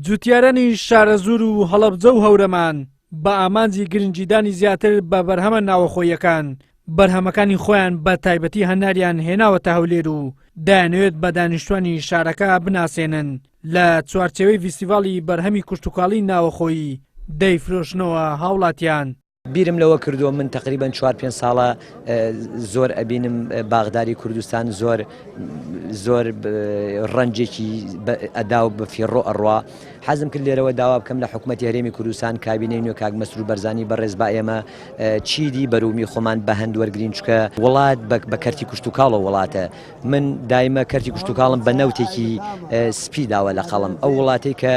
جوتیارانی شارەزوور و هەڵەبجە و هەورەمان بە ئامانجی گرنگیدانی زیاتر بە بەرهەمە ناوەخۆییەکان، بەرهەمەکانی خۆیان بە تایبەتی هەناریان هێناوەتە هەولێر و دەیانەوێت بە دانیشتوانی شارەکە بناسێنن لە چوارچێوەی ڤیستیڤاڵی بەرهەمی کوشتوکاڵی ناوەخۆیی دەیفرۆشنەوە هاوڵاتیان. بیرم لەوە کردووە من تقریبا چوار پێنج ساڵە زۆر ئەبینم باغداری کوردستان زۆر زۆر ڕەنجێکی ئەدا و بە فیڕۆ ئەڕوا حەزم کرد لێرەوە داوا بکەم لە حکوومەتی هەرێمی کوردستان کابینەی نوێ کاک مەسرور بەرزانی بەڕێز با ئێمە چیدی بەرومی خۆمان بە هەند وەرگین چکە وڵات بە کەرتی کوشتتوکاڵە وڵاتە من دایمە کەرتی کوشتتوکاڵم بە نەوتێکی سپی داوە لە قەڵم ئەو وڵاتێک کە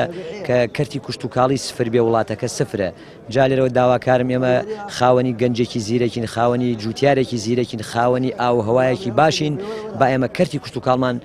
کە کەرتی کوشتتوکاڵی سفر بێ وڵاتەکە سفرە جا لێرەوە داواکارم ئێمە خاوەنی گەنجێکی زیرەکین، خاوەنی جوتیارێکی زیرەکین، خاوەنی ئاو و هەوایەکی باشین، با ئێمە کەرتی کشتوکاڵمان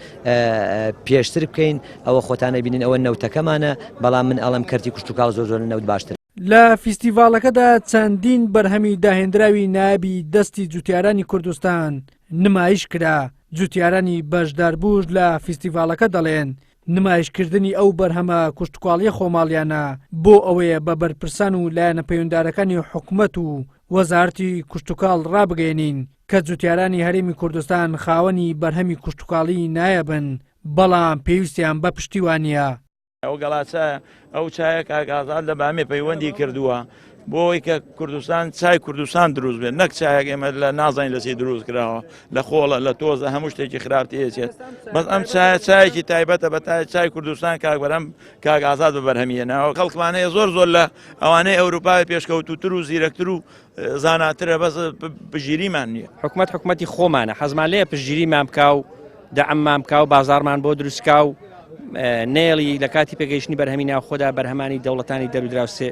پێشتر بکەین، ئەوە خۆتان ئەبینن ئەوە نەوتەکەمانە، بەڵام من ئەڵێم کەرتی کشتوکاڵ زۆر زۆر لە نەوت باشترە. لە فیستیڤاڵەکەدا چەندین بەرهەمی داهێندراوی نایابی دەستی جوتیارانی کوردستان نمایش کرا، جوتیارانی بەشداربووش لە فیستیڤاڵەکە دەڵێن، نمایشکردنی ئەو بەرهەمە کوشتوکاڵیە خۆماڵیانە بۆ ئەوەیە بە بەرپرسان و لایەنە پەیوەندارەکانی حکومەت و وەزارەتی کوشتوکاڵ ڕابگەیەنین کە جوتیارانی هەرێمی کوردستان خاوەنی بەرهەمی کوشتوکاڵی نایابن بەڵام پێویستیان بە پشتیوانیە. ئەو گەڵا چایە ئەو چایە کاک ئازاد لە بامێ پەیوەندی کردووە بۆ ئەوەی کە کوردستان چای کوردستان دروست بێت نەک چایەک ئێمە لە نازانین لە چی دروست کراوە لە خۆڵە لە تۆزە هەموو شتێکی خراپ تێچێت بەس ئەم چایە چایەکی تایبەتە بە تای چای کوردستان کاک بەرەم کاک ئازاد بە بەرهەمیەنەوە خەڵکمانەیە زۆر زۆر لە ئەوانەی ئەوروپای پێشکەوتوتر و زیرەکتر و زاناترە بەس پژیریمان نییە. حکومەت حکومەتی خۆمانە حەزمان لێیە پشتگیریمان بکا و دەعممان بکا و بازاڕمان بۆ دروستکا و نەیەڵی لە کاتی پێگەیشتنی بەرهەمی ناوخۆدا بەرهەمانی دەوڵەتانی دەرودراوسێ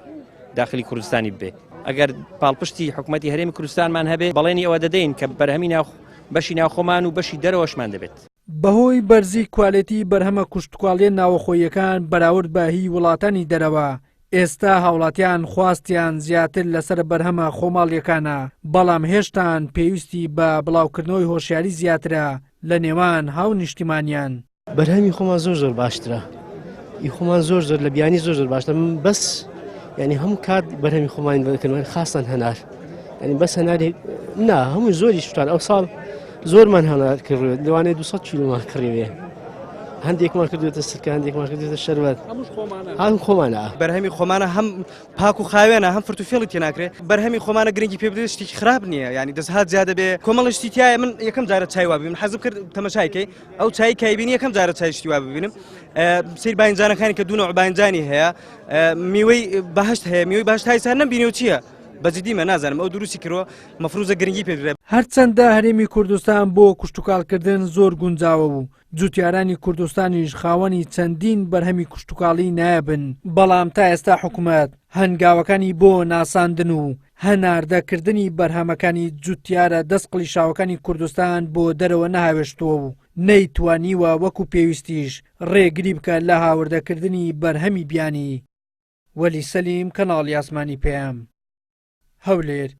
داخلی کوردستانی ببێ ئەگەر پاڵپشتی حکومەتی هەرێمی کوردستانمان هەبێ بەڵێنی ئەوە دەدەین کە بەرهەمی ناو بەشی ناوخۆمان و بەشی دەرەوەشمان دەبێت. بەهۆی بەرزی کوالێتی بەرهەمە کوشتوکاڵیە ناوەخۆییەکان بەراورد بە هی وڵاتانی دەرەوە، ئێستا هاوڵاتیان خواستیان زیاتر لەسەر بەرهەمە خۆماڵیەکانە، بەڵام هێشتان پێویستی بە بڵاوکردنەوەی هۆشیاری زیاترە لە نێوان هاونیشتیمانیان. بەرهەمی خۆمان زۆر زۆر باشترە ئی خۆمان زۆر زۆر لە بیانی زۆر زۆر باشتر من بەس ینی هەموو کات بەرهەمی خۆمان بەکردمان خاستان هەنار ینی بەس هەناری نا هەموو زۆری شتان ئەو ساڵ زۆرمان هەنار کڕێت لەوانەیە 200 کیلۆمان کڕیوێ هەندێکمان کردوێتە سرکە هەندێکمان کردوێتە شەربەت هەم خۆمانە بەرهەمی خۆمانە هەم پاک و خاوێنە هەم فرت و فێڵی تێناکرێ بەرهەمی خۆمانە گرنگی پێ بدرێت شتێکی خراپ نییە ینی دەستهات زیادە بێ کۆمەڵە شتی تایە من یەکەم جارە چای وا ببینم حەزم کرد تەمەشای کەی ئەو چای کایبینی یەکەم جارە چای شتی وا ببینم سیر باینجانەکانی کە دوو نەوع باینجانی هەیە میوەی بەهشت هەیە میوەی بەهشت هایسا نەمبینی و چییە بە جدیمە نازانم ئەو دروستی کردووە مەفروزە گرنگی پێ بدرێت. هەرچەندە هەرێمی کوردستان بۆ کشتوکاڵکردن زۆر گونجاوە و جوتیارانی کوردستانیش خاوەنی چەندین بەرهەمی کشتوکاڵی نایابن، بەڵام تا ئێستا حکومەت هەنگاوەکانی بۆ ناساندن و هەناردەکردنی بەرهەمەکانی جوتیارە دەست قڵیشاوەکانی کوردستان بۆ دەرەوە نەهاوێشتووە و نەیتوانیوە وەکو پێویستیش ڕێگری بکات لە هاوردەکردنی بەرهەمی بیانی. وەلی سەلیم، کەناڵی ئاسمانی پەیام، هەولێر.